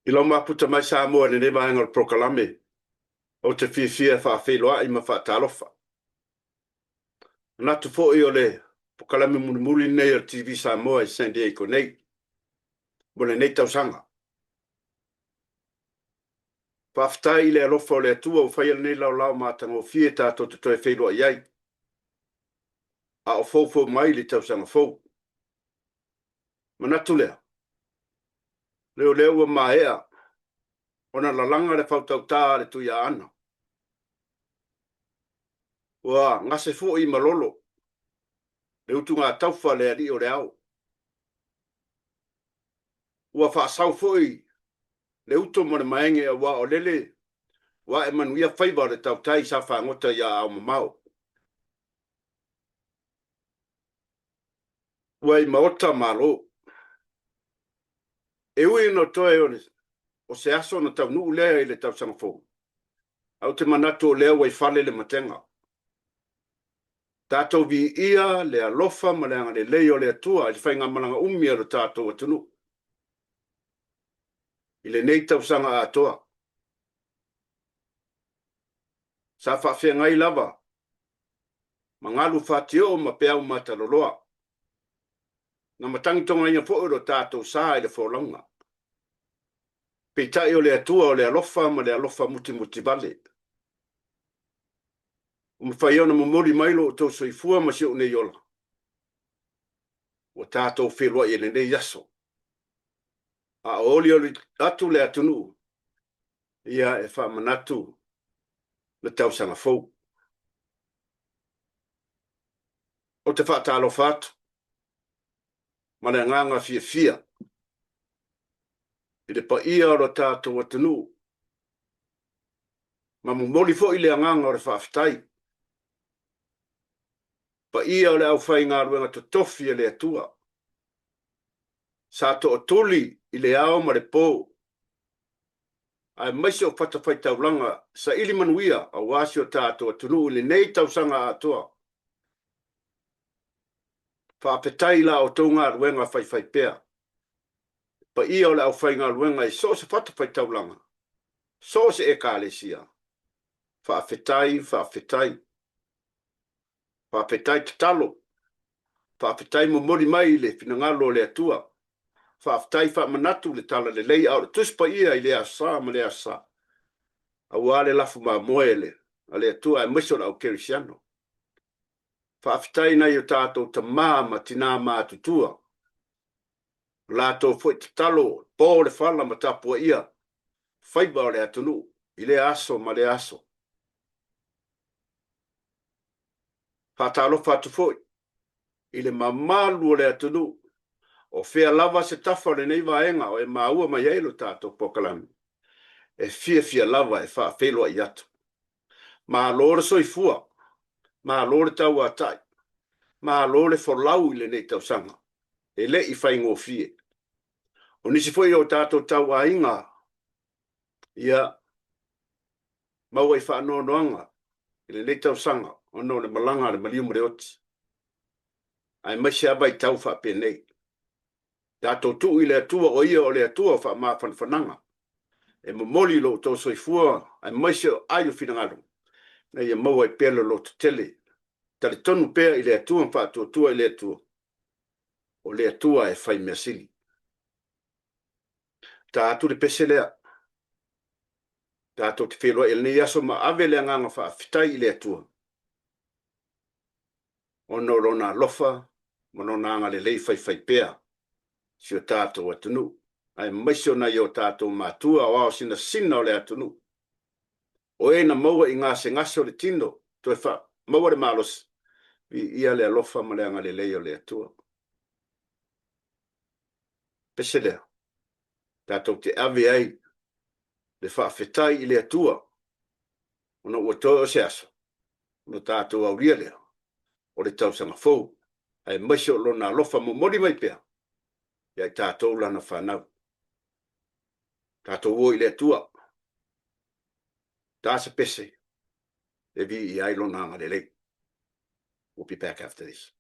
I lau maputa mai Samoa i lenei vaega o le polokalame, ou te fiafia e faafeiloai ma faatalofa. Manatu foi o le polokalame mulimuli lenei o le TV Samoa i San Diego nei, mo lenei tausaga. Faafetai i le alofa o le Atua ua faia lenei laolao matagofie tatou te toe feiloai ai, a o foufou mai le tausaga fou. Manatu lea, le o lea ua maea ona lalaga le fautautā a le Tuiaana. Ua gase foi ma lolo le utugataufa a le Alii o le Ao. Ua faasau foi le uto ma le maege aua o lele ua ae manuia faiva o le tautai sa fagota i aao mamao. Ua i maota Malo. E ui ina toe o se aso ona taunuu lea i le tausaga fou, ae ou te manatu o lea ua i fale le matega. Tatou viia le alofa ma le agalelei o le Atua i le faigamalaga umi a lo tatou atunuu i lenei tausaga atoa. Sa faafeagai lava ma galu fatioo ma peau mataloloa, na matagitogaina foi lo tatou sa i le folauga. Peitai o le Atua o le alofa ma le alofa mutimutivale, ua mafai ona momoli mai lo outou soifua ma si ou nei ola, ua tatou feiloai i lenei aso. A o olioli atu le atunuu, ia e faamanatu le tausaga fou. Ou te faatalofa atu ma le agaga fiafia i le paia o lo tatou atunuu ma momoli foi le agaga o le faafetai, paia o le aufaigaluega totofi a le Atua sa tootuli i le ao ma le po, aemaise o fatafaitaulaga saili manuia aua si o tatou atunuu i lenei tausaga atoa. Faafetai i la outou galuega faifaipea, le paia o le aufaigaluega i so o se fatafaitaulaga, so o se Ekalesia. Faafetai, faafetai. Faafetai tatalo. Faafetai momoli mai le finagalo o le Atua. Faafetai faamanatu le Talalelei a o le Tusi Paia i lea Aso Sa ma lea Aso Sa, aua le lafu mamoe a le Atua aemaise o le au kerisiano. Faafetai i nai o tatou tama ma tina matutua, o latou foi tatalo, po le fala ma tapuaia faiva o le atunuu i lea aso ma lea aso. Faatalofa atu foi i le mamalu o le atunuu, o fea lava se tafa o lenei vaega o e maua mai ai lo tatou polokalame, e fiafia lava e faafeiloai atu. Malo le soifua, malo le tauatai, malo le folau i lenei tausaga, e le i faigofie. O nisi foi o tatou tauaiga, ia, maua i faanoanoaga i lenei tausaga ona o le malaga a le maliu ma le oti, aemaise lava vaitau faapenei. Tatou tuu i le Atua o Ia o le Atua o faamafanafanaga, e momoli lo outou soifua aemaise o ai o finagalo, ina ia maua ai pea le lototele. Talitonu pea i le Atua ma faatuatua i le Atua, o le Atua e fai mea sili. Ta atu le pese lea. Tatou te feiloai i lenei aso ma ave le agaga faafetai i le Atua ona o Lona alofa ma Lona agalelei faifaipea i si o tatou atunuu, aemaise o nai o tatou matua o ao sinasina o le atunuu, o e na maua i gasegase o le tino, toe faamaua le malosi, viia le alofa ma le agalelei o le Atua. Pese lea, tatou te ave ai le faafetai i le Atua ona ua toe o se aso ona tatou aulia lea o le tausaga fou, aemaise o Lona alofa momoli mai pea ia i tatou Lana fanau. Tatou o i le Atua, ta se pese e viia ai Lona agalelei. We'll be back after this.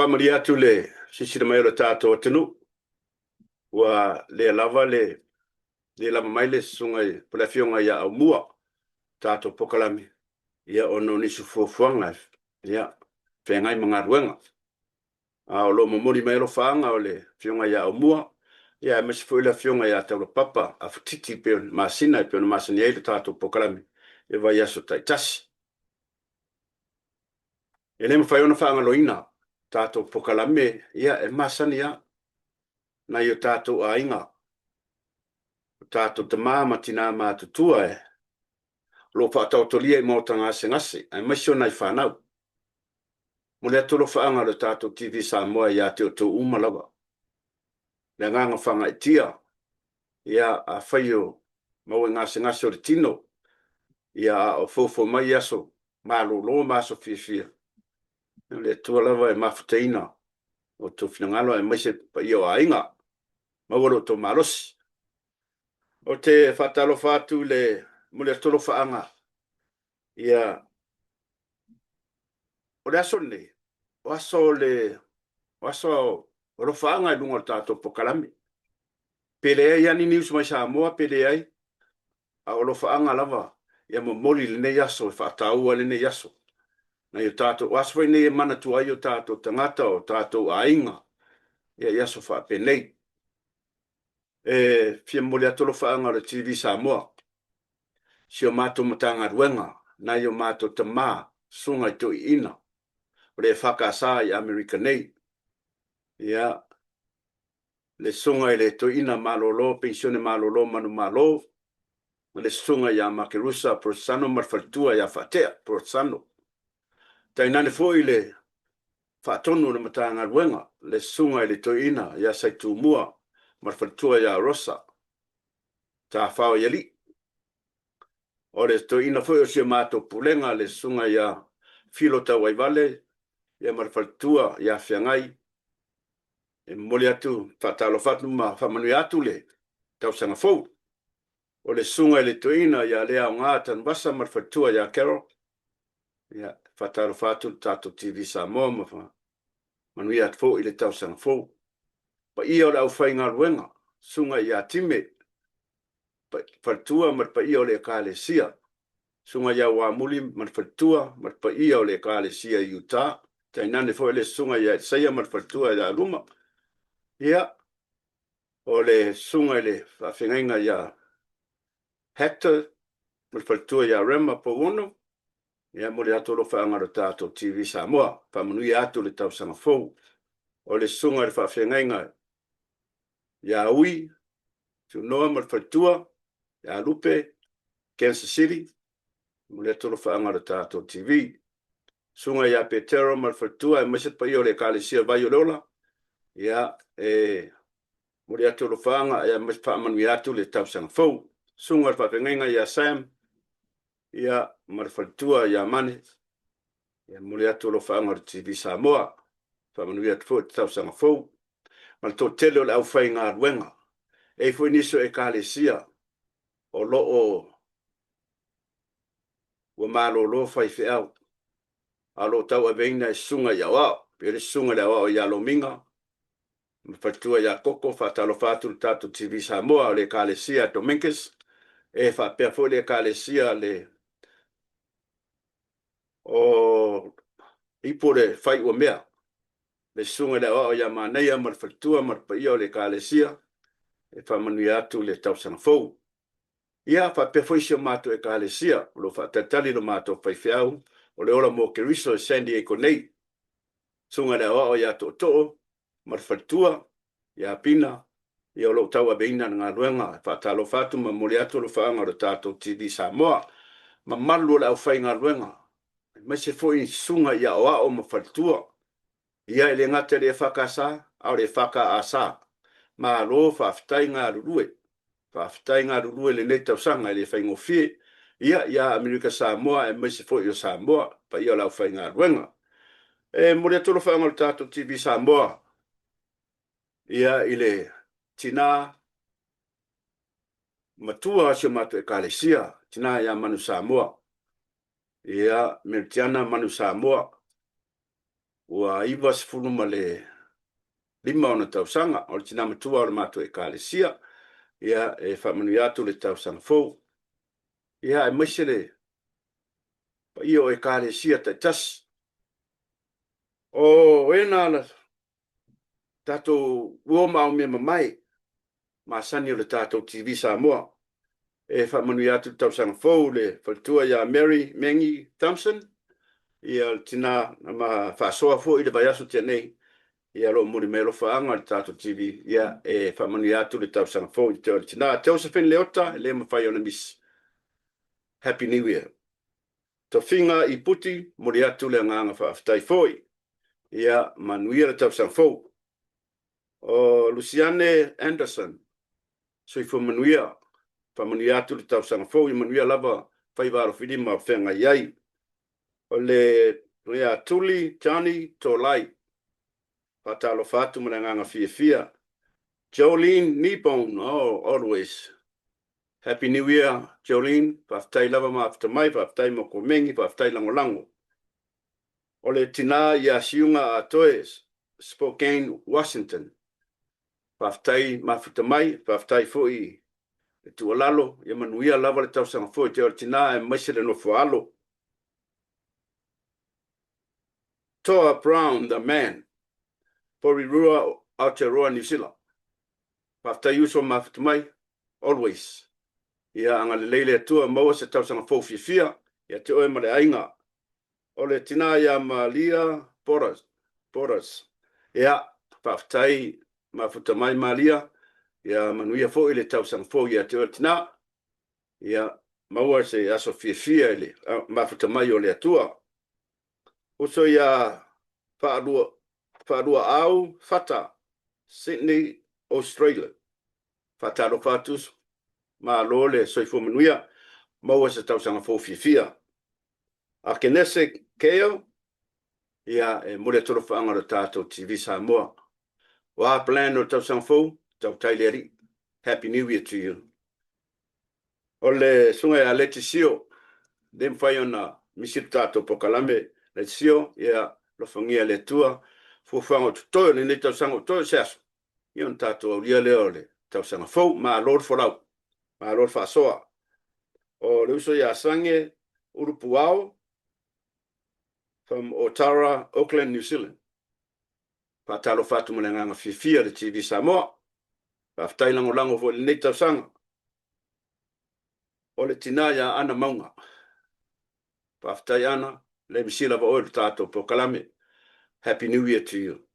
faamalie atu le silasila mai o le tatou atunuu, ua le lava le le lava mai le susuga i po o le Afioga ia Aumua, tatou polokalame, ia ona o nisi o fuafuaga ia feagai ma galuega. A o lo o momoli mai alofaaga o le Afioga ia Aumua, ia aemaise foi le Afioga ia Taulapapa Afutiti pei ona masina e pei ona masani ai le tatou polokalame i vaiaso taitasi. E le mafai ona faagaloina tatou polokalame, ia e masani lava nai o tatou aiga, o tatou tama ma tina matutua o lo o faataotolia i maota gasegase, aemaise o nai fanau. Momoli atu alofaaga o le tatou TV Samoa ia te outou uma lava. Le agaga faagaeetia, ia afai o maua i gasegase o le tino, ia a o foufou mai aso malolo ma aso fiafia, o le Atua lava e mafutaina outou finagalo aemaise le paia o aiga. Maua lo outou malosi. Ou te faatalofa atu i le momoli atu alofaaga ia o le aso lenei, o aso o le o aso o alofaaga i luga o le tatou polokalame. Pe leai lava ni news mai Samoa pe leai, a o alofaaga lava ia momoli i lenei aso e faataua ai lenei aso. Nai o tatou, o aso foi nei e manatua ai o tatou tagata, o tatou aiga, ia i aso faapenei. E fia momoli atu alofaaga o le TV Samoa, si o matou Matagaluega, nai o matou tama, susuga i toeaiina o le EFKS i Amerika nei. Ia, le susuga i le toeaina malolo, penisione malolo manumalo, ma le susuga ia Makerusa Porosano ma le faletua ia Faatea Porosano. Tainane foi le faatonu o le Matagaluega, le susuga i le toeaina ia Saitumua ma le faletua ia Rosa Tafaoialii. O le toeaina foi o si a matou pulega, le susuga ia Filo Tauaivale ia ma le faletua ia Feagai. E momoli atu, faatalofa atu ma faamanuia atu le tausaga fou. O le susuga i le toeaina ia Leaoga Tanuvasa ma le faletua ia Carol. Ia, faatalofa atu le tatou TV Samoa ma faamanuia atu foi le tausaga fou. Paia o le aufaigaluega, susuga ia Time, faletua ma le paia o le Ekalesia, Susuga ia Uamuli ma le faletua ma le paia o le Ekalesia i Utah, tainane foi le Susuga ia Isaia ma le faletua ia Luma. Ia, o le susuga i le faafeagaiga ia Hector ma le faletua ia Rema Pouono, ia momoli atu alofaaga o le tatou TV Samoa, faamanuia atu le tausaga fou. O le susuga i le faafeagaiga ia Ui Tunoa ma le faletua ia Lupe, Kansas City, momoli atu alofaaga o le tatou TV. Susuga ia Petero ma le faletua aemaise le paia o le Ekalesia Vai o le Ola, ia, e momoli atu alofaaga aemaise faamanuia atu le tausaga fou. Susuga i le faafeagaiga ia Sam, ia, ma le faletua ia Mane, ia, momoli atu alofaaga o le TV Samoa, faamanuia atu foi le tausaga fou ma le toatele o le aufaigaluega. E i ai foi nisi o Ekalesia o lo o ua malolo faifeau, a o lo o tauaveina e susuga i aoao, pei o le susuga i le aoao ia Lomiga ma faletua ia Koko. Faatalofa atu i le tatou TV Samoa, o le Ekalesia Dominguez, e faapea foi le Ekalesia le o Ipu o le Faiuamea, le susuga i le aoao ia Manaia ma le faletua ma le paia o le Ekalesia, e faamanuia atu le tausaga fou. Ia, faapea foi si o matou Ekalesia, o lo o faatalitali lo matou faifeau o le Ola mo Keriso i San Diego nei. Susuga i le Aoao ia Tootoo ma le faletua ia Pina, ia o lo o tauaveina le galuega. E faatalofa atu ma momoli atu alofaaga o le tatou TV Samoa, mamalu o le aufaigaluega, aemaise foi susuga i aoao ma faletua. Ia, e le gata i le EFKS, a o le EFKAS. Malo faafetai galulue. Faafetai galulue i lenei tausaga e le faigofie. Ia, ia Amerika Samoa aemaise foi o Samoa, paia o le aufaigaluega. E momoli atu alofaaga o le tatou TV Samoa, ia, i le tina matua o si o matou Ekalesia, tina ia Manu Samoa. Ia, Meritiana Manu Samoa. Ua 95 ona tausaga, o le tina matua o le matou Ekalesia. Ia, e faamanuia atu le tausaga fou. Ia, aemaise le paia o Ekalesia taitasi. O e na tatou uo ma aumea mamae masani o le tatou TV Samoa. E faamanuia atu le tausaga fou i le faletua ia Mary Mengi Thompson, ia le tina na ma faasoa foi i le vaiaso tea nei, ia o lo o momoli mai alofaaga i le tatou TV, ia e faamanuia atu le tausaga fou i le tina Josephine Leota, e le mafai ona misi. Happy New Year. Tofiga Iputi, momoli atu le agaga faafetai foi. Ia manuia le tausaga fou. O Luciane Anderson, soifua manuia, faamanuia atu le tausaga fou, ia manuia lava faiva alofilima o feagai ai. O le ia Tuli Johnny Tolai, faatalofa atu ma le agaga fiafia. Jolene Kneebone, oh, always. Happy New Year, Jolene. Faafetai lava mafuta mai, faafetai mo komeni, faafetai lagolago. O le tina ia Siuga Atoe, Spokane, Washington. Faafetai mafuta mai, faafetai foi le tuualalo, ia manuia lava le tausaga fou i te o le tina aemaise le nofo alo. Toa Brown, the man, Porirua, Aotearoa, New Zealand. Faafetai uso mafuta mai, always. Ia agalelei le Atua, maua se tausaga fou fiafia ia te oe ma le aiga. O le tina ia Malia Porras, Porras. Ia, faafetai mafuta mai Malia, ia manuia foi le tausaga fou ia te oe le tina. Ia, maua se aso fiafia i le mafuta mai o le Atua. Uso ia Faalua, Faaluaau Fata, Sydney, Australia. Faatalofa atu uso. Malo le soifua manuia, maua se tausaga fou fiafia. Akenese Keo, ia, e momoli atu alofaaga o le tatou TV Samoa. O a plan o le tausaga fou? Tautai le Alii. Happy New Year to you. O le susuga ia Leti Sio, le mafai ona misi le tatou polokalame. Leti Sio, ia, alofagia e le Atua fuafuaga o totoe o lenei tausaga o totoe o se aso, ia ona tatou aulia lea o le tausaga fou. Malo le folau, malo le faasoa. O le uso ia Sange Ulupuao from Otara, Auckland, New Zealand. Faatalofa atu ma le agaga fiafia i le TV Samoa. Faafetai lagolago foi i lenei tausaga. O le tina ia Ana Mauga. Faafetai Ana, le misi lava oe i le tatou polokalame. Happy New Year to you.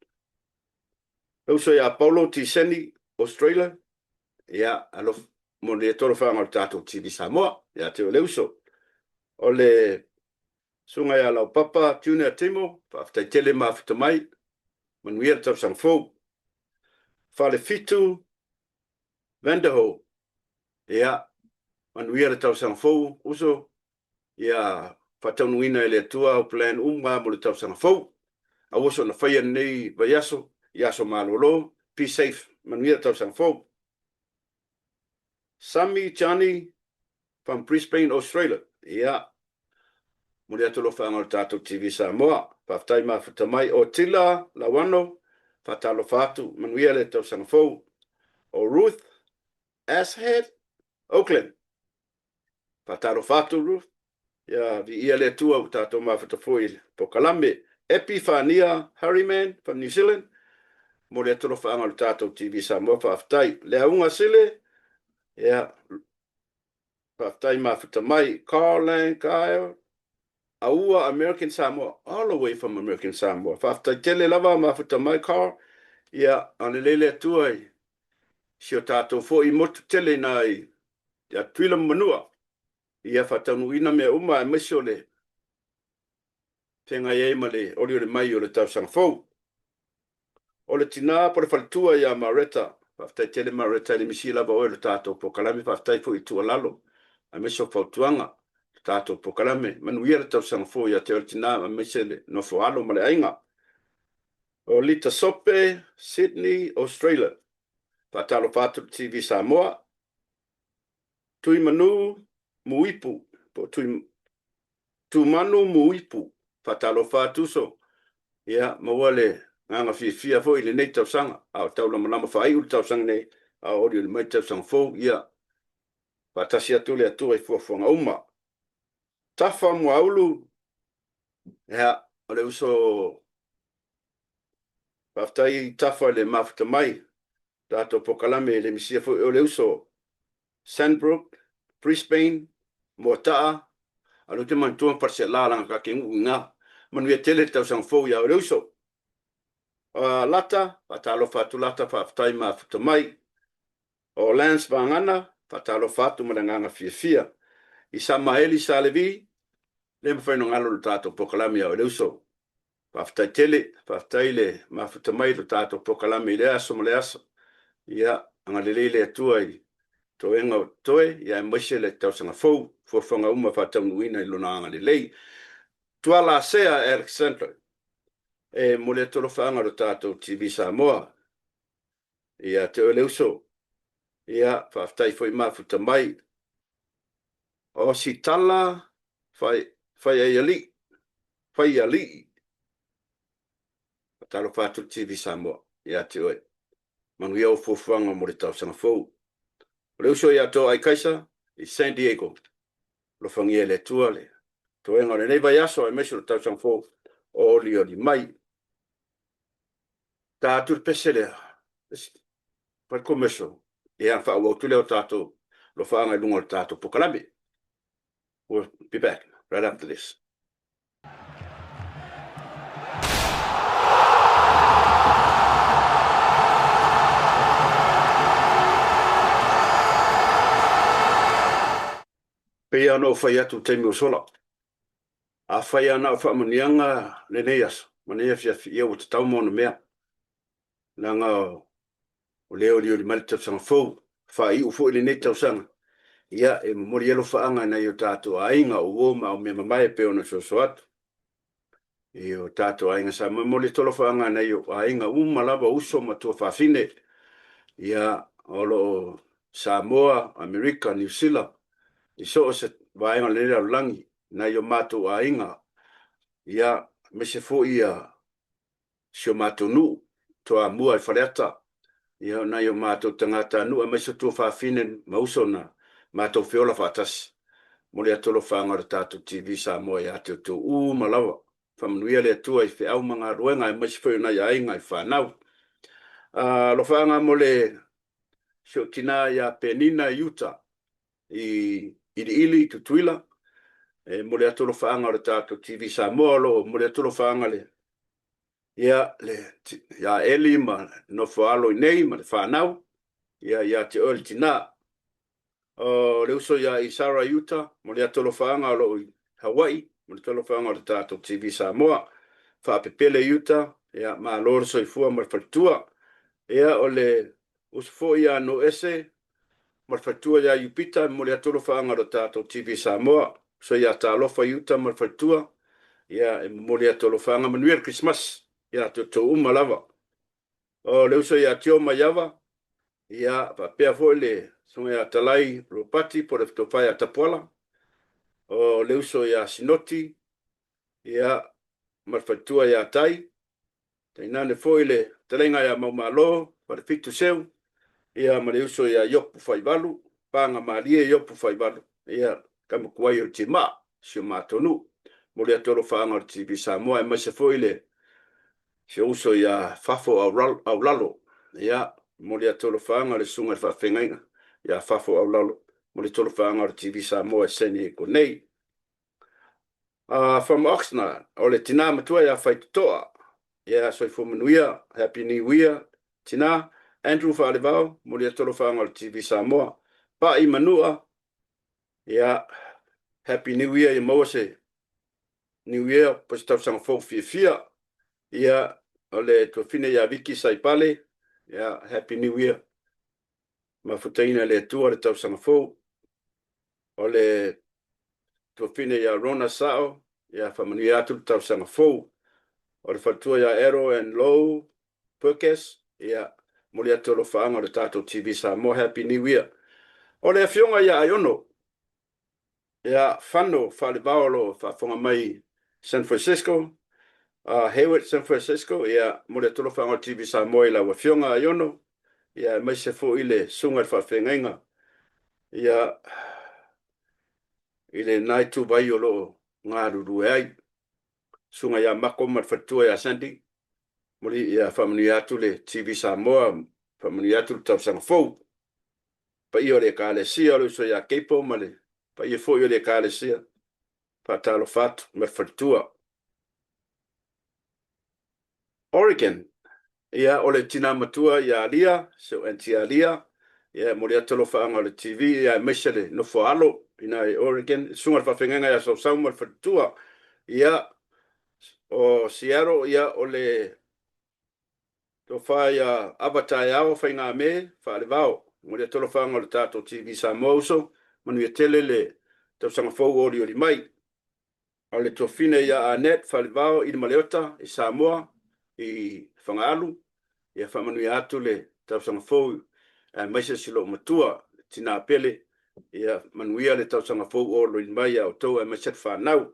Le uso ia Paulo Tiseni, Australia. Ia, alof, mo le tolofaaga o le tatou TV Samoa. Ia te oe le uso. O le susuga ia Laupapa Junior Timo, faafetai tele mafuta mai. Manuia le tausaga fou. Falefitu Vanderhoo, ia, manuia le tausaga fou, uso. Ia faataunuuina e le Atua au plan uma mo le tausaga fou. Aua soona faia lenei vaiaso i aso malolo. Be safe. Manuia le tausaga fou. Sami Johnny from Brisbane, Australia. Ia, momoli atu alofaaga o le tatou TV Samoa. Faafetai mafuta mai. O Tila Lauano, faatalofa atu, manuia le tausaga fou. O Ruth Asshead, Auckland. Faatalofa atu Ruth. Ia viia le Atua ua tatou mafuta foi i le polokalame. Epi Fania Harryman from New Zealand. Momoli atu alofaaga o le tatou TV Samoa. Faafetai. Le Auga Sile, ia, faafetai mafuta mai. Carl Lang Kyle, Aua American Samoa, all the way from American Samoa. Faafetai tele lava mafuta mai Carl. Ia, agalelei le Atua i si o tatou foi motu tele ina i ia Tutuila ma Manua. Ia faataunuuina mea uma aemaise o le feagai ai ma le olioli mai o le tausaga fou. O le tina po o le faletua ia Mareta, faafetai tele Mareta, e le misi lava oe i le tatou polokalame, faafetai foi i tuualalo aemaise o fautuaga i le tatou polokalame. Manuia le tausaga fou ia te oe le tina aemaise le nofo alo ma le aiga. O Lita Sope, Sydney, Australia. Faatalofa atu i le TV Samoa. Tuimanu Muipu, po o Tui, Tumanu Muipu. Faatalofa atu uso. Ia, maua le agaga fiafia foi i lenei tausaga, a o taulamalama faaiu le tausaga nei, a o olioli mai le tausaga fou, ia faatasi atu le Atua i fuafuaga uma. Tafa Muaulu, ia, o le uso, faafetai Tafa i le mafuta mai, tatou polokalame e le misia foi oe le uso. Sandbrook, Brisbane, Moataa, a o lea ou te manatua ma Faleaseela leaga ta te nuu i ina. Manuia tele le tausaga fou ia oe le uso. Lata, faatalofa atu Lata, faafetai mafuta mai. O Lance Vagana, faatalofa atu ma le agaga fiafia. I Samaeli Salevi, le mafai ona galo le tatou polokalame ia oe le uso. Faafetai tele, faafetai le mafuta mai i le tatou polokalame i lea aso ma lea aso. Ia, agalelei le Atua i toega o totoe, ia aemaise le tausaga fou, fuafuaga uma faataunuuina i Lona agalelei. Tuala Sea Alexander, e momoli atu alofaaga i le tatou TV Samoa ia te oe le uso. Ia, faafetai foi mafuta mai. O Sitala Faialii, Faialii. Faatalofa atu le TV Samoa ia te oe. Manuia ou fuafuaga mo le tausaga fou. O le uso ia Toai Kaisa i San Diego. Alofagia e le Atua le toega o lenei vaiaso aemaise o le tausaga fou o olioli mai. Ta atu le pese lea, fai le commercial, ia ona faaauau atu lea o tatou alofaaga i luga o le tatou polokalame. We'll be back right after this. Pei lava ona ou fai atu i le taimi ua sola, afai lava na o faamanuiaga lenei aso ma lenei afiafi, ia ua tatau ma ona mea, leaga o lea e olioli mai le tausaga fou, faaiu foi lenei tausaga, ia e momoli ai alofaaga i nai o tatou aiga, o uo ma aumeamamae e pei ona soso atu i o tatou aiga Samoa. E momoli atu alofaaga i nai ou aiga uma lava, uso ma tuafafine, ia o lo o Samoa, Amerika, Niu Sila, i so o se vaega o lenei lalolagi, nai o matou aiga, ia aemaise foi ia si o matou nuu, Toamua i Faleata, ia o nai o matou tagatanuu aemaise o tuafafine ma uso na matou feola faatasi. Momoli atu alofaga o le tatou TV Samoa ia te outou uma lava. Faamanuia le Atua i feau ma galuega aemaise foi o nai aiga i fanau. Alofaaga mo le si ou tina ia Penina i uta i Iliili i Tutuila. E momoli atu alofaaga o le tatou TV Samoa o lo o momoli atu alofaaga le ia le ia Eli ma le nofo alo i nei ma le fanau ia ia te oe le tina. O le uso ia Isara i uta, momoli atu alofaaga o lo o i Hawaii, momoli atu alofaaga o le tatou TV Samoa. Faapepele i uta, ia malo le soifua ma le faletua. Ia o le uso foi ia Noese ma le faletua ia Iupita, e momoli atu alofaaga o le tatou TV Samoa. Uso ia Talofa i uta ma le faletua, ia e momoli atu alofaaga, manuia le Kerisimasi ia te outou uma lava. O le uso ia Tio Maiava, ia faapea foi le susuga ia Talai Ropati po o le Tofa ia Tapuala. O le uso ia Sinoti, ia ma le faletua ia Tai. Tainane foi le fetalaiga ia Maumalo, Falefitu Seu, ia ma le uso ia Iopu Faivalu, Paga Malie Iopu Faivalu, ia tama tuai o le Timaa, si o matou nuu. Momoli atu alofaaga o le TV Samoa aemaise foi le si ou uso ia Fafo Aulalo. Ia, momoli atu alofaaga le susuga i le faafeagaiga ia Fafo Aulalo. Momoli atu alofaaga o le TV Samoa i San Diego nei. From Oxnard, o le tina matua ia Faitotoa. Ia, soifua manuia, Happy New Year, tina. Andrew Faalevao, momoli atu alofaaga o le TV Samoa. Pa'i Manua, ia, Happy New Year, ia maua se New Year po o se tausaga fou fiafia. Ia, o le tuafine ia Viki Saipale, ia, Happy New Year. Mafutaina e le Atua le tausaga fou. O le tuafine ia Rona Sao, ia faamanuia atu le tausaga fou. O le faletua ia Errol and Lou Perkes, ia momoli atu alofaaga o le tatou TV Samoa, Happy New Year. O le afioga ia Aiono, ia Fano Faalevao o lo o faafofoga mai i San Francisco. Hayward, San Francisco, ia, momoli atu alofaga o le TV Samoa i lau Afioga Aiono, ia, aemaise foi le Susuga i le Faafeagaiga, ia, i lena ituvai o lo o galulue ai. Susuga ia Mako ma le faletua ia Sandy, momoli, ia, faamanuia atu le TV Samoa, faamanuia atu le tausaga fou. Paia o le Ekalesia, o le uso ia Kepo ma le paia foi o le Ekalesia, faatalofa atu ma le faletua. Oregon, ia, o le tina matua ia Lia, si ou aunty ia Lia, ia, e momoli atu alofaaga o le TV, ia, aemaise le nofo a alo i ina i Oregon, le susuga i le faafeagaiga ia Sausau ma le faletua. Ia, o Seattle, ia, o le tofa ia Ava Taeao Faigame Faalevao. Momoli atu alofaaga o le tatou TV Samoa uso, manuia tele le tausaga fou o olioli mai. A o le tuafafine ia Annette Falevao Ilimaleota i Samoa i Fagaalu, ia faamanuia atu le tausaga fou aemaise si loomatua, le tina pele, ia manuia le tausaga fou o olioli mai ia outou aemaise le fanau.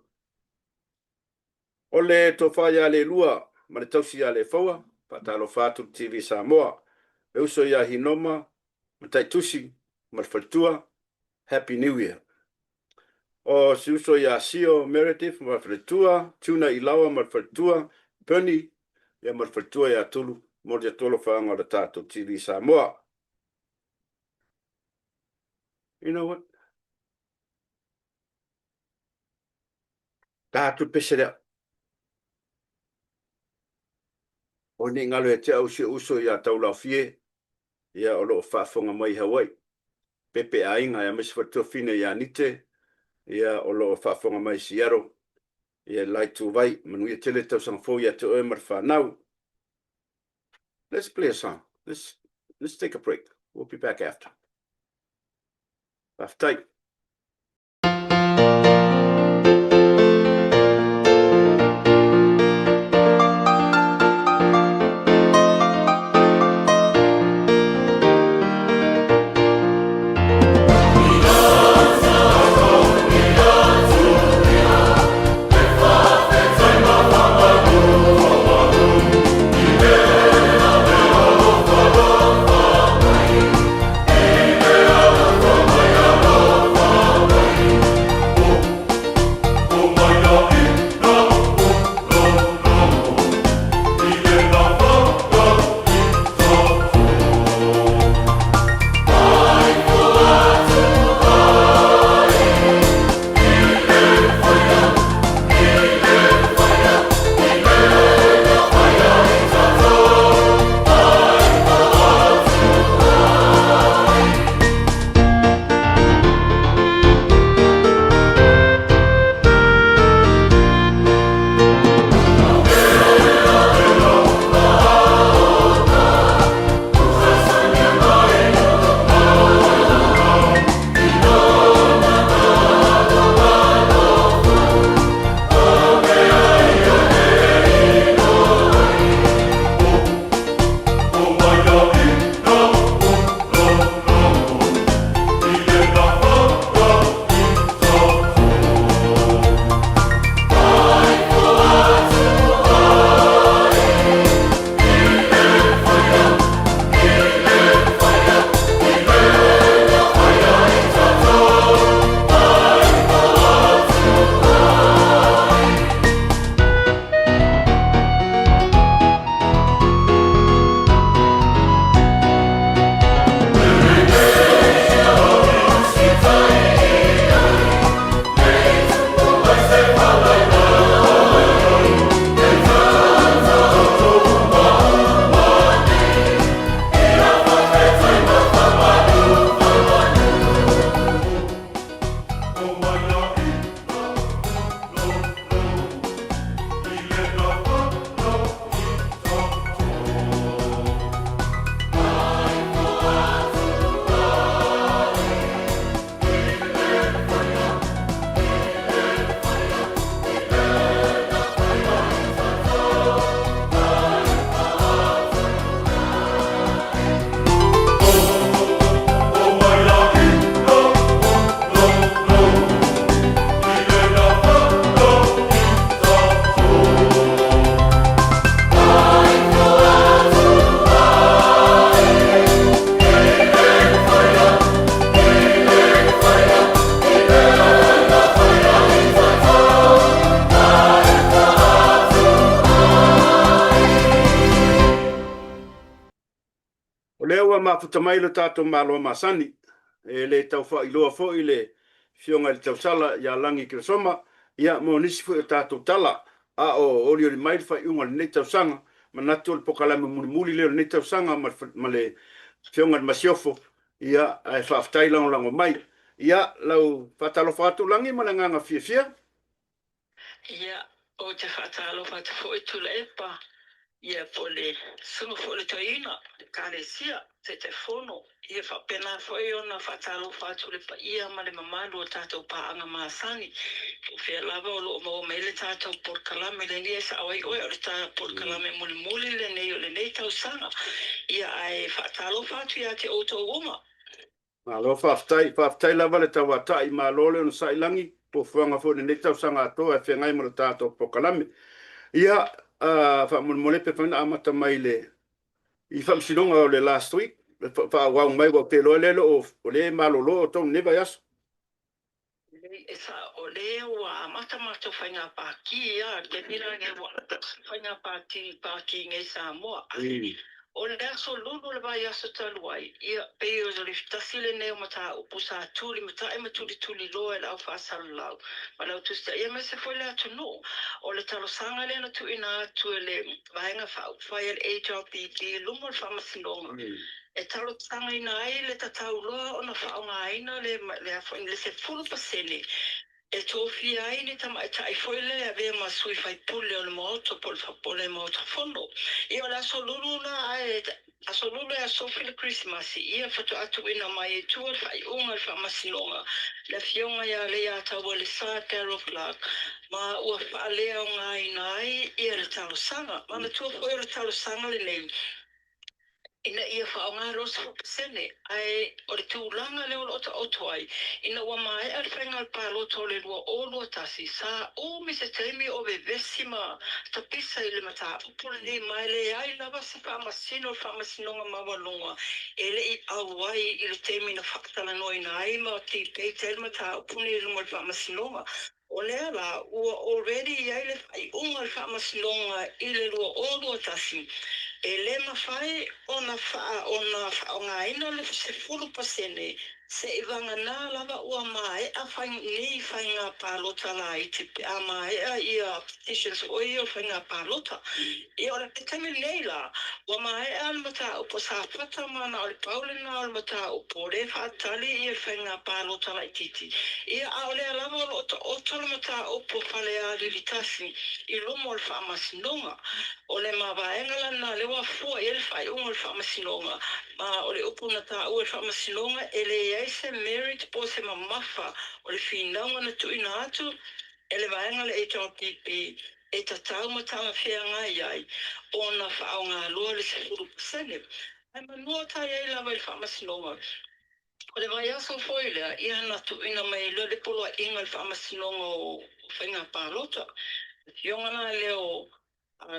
O le tofa ia Leilua ma le tausi ia Lefaua, faatalofa atu le TV Samoa, le uso ia Hinoma Mataitusi ma le faletua, Happy New Year. O si uso ia Sio Meredith ma le faletua, Tuna Ilaoa ma le faletua, Bernie ia ma le faletua ia Tulu, momoli atu alofaaga o le tatou TV Samoa. You know what? Ta atu le pese lea. O nei galo ia te au si ou uso ia Taulaofie, ia o lo o faafofoga mai i Hawaii. Pepe Aiga aemaise foi le tuafafine ia Nite, ia o lo o faafofoga mai i Seattle, ia le la ituvai. Manuia tele le tausaga fou ia te oe ma le fanau. Let's play a song. Let's take a break. We'll be back after. Faafetai. Mafuta mai lo tatou Malo masani, e le tau faailoa foi le Afioga i le Tausala ia Lagi Keresoma, ia mo nisi foi o tatou tala, a o olioli mai le faaiuga o lenei tausaga. Manatu o le polokalame mulimuli lea o lenei tausaga ma le Afioga i le Masiofo, ia, ae faafetai lagolago mai. Ia, lau faatalofa atu Lagi ma le agaga fiafia. Ia, ou te faatalofa atu foi Tuilaepa, ia po o le Susuga foi o le Toeaina, le Ekalesia, Taitaifono, ia faapena foi ona faatalofa atu i le paia ma le mamalu o tatou paaga masani, po o fea lava o lo o maua mai ai le tatou polokalame lenei. E sao ai oe, o le polokalame mulimuli lenei o lenei tausaga. Ia, ae faatalofa atu ia te outou uma. Malo faafetai, faafetai lava le tauatai, malo le onosai lagi, fuafuaga foi i lenei tausaga atoa e feagai ma le tatou polokalame. Ia, faamolemole pe mafai ona amata mai i le i faamasinoga o le last week, faaauau mai aua ou te iloa lea o lea e malolo outou i lenei vaiaso. Lelei, e sao, o lea ua amata matou faiga pāti a, le taimi la lenei ua amata faiga pāti, pāti nei Samoa. Ai, o le aso Lulu o le vaiaso talu ai, ia, pei o le tasi lenei o mataupu sa tulimatai ma tulituliloa e le au faasalalau ma le au tusitaia aemaise foi le atunuu. O le talosaga lea na tuuina atu e le Vaega Faaupufai a le HRPP i luma o le Faamasinoga, e talosagaina ai le tatau loa ona faaaogaina le le 10% e tofia ai ni tamaitai foi lea e avea ma sui faipule o le Maota po o le Maota Fono. Ia o le Aso Lulu la ae Aso Lulu e asofi le Kerisimasi, ia faatoa tuuina mai i tua le faaiuga a le Faamasinoga, le Afioga ia Leiataualesa Daryl Clarke, ma ua faaleaogaina ai ia le talosaga. Manatua foi o le talosaga lenei, ina ia faaaoga 20%, ae o le tulaga lea o lo o taoto ai, ina ua maea le faiga palota o le 2021, sa umi se taimi o vevesi ma tapisa i le mataupu lenei ma e leai lava se faamasino o le Faamasinoga Maualuga e le i auai i le taimi na faatalanoaina ai ma debate ai le mataupu lenei i luma o le Faamasinoga. O lea la, ua already i ai le faaiuga a le Faamasinoga i le 2021, e le mafai ona ona faaaogaina le 10% seivagana lava ua maea fai ni faiga palota laiti pe a maea ia petitions foi ia o faiga palota. Ia o le taimi lenei la, ua maea le mataupu a Safata ma na o le pau lena o le mataupu o lea e faatali ia le faiga palota laitiiti. Ia a o lea lava o lo o taoto le mataupu a Falealili 1 i luma o le Faamasinoga. O le mavaega la lena lea ua fua i ai le faaiuga o le Faamasinoga, ma o le upu na taua e le Faamasinoga e leai se merit po o se mamafa o le finauga na tuuina atu e le vaega a le HRPP e tatau ma talafeagai ai ona faaaoga loa le 10%. Ae manua tai ai lava i le Faamasinoga, o le vaiaso foi lea, ia na tuuina mai ai loa le poloaiga i le Faamasinoga o Faiga Palota. Le afioga la lea o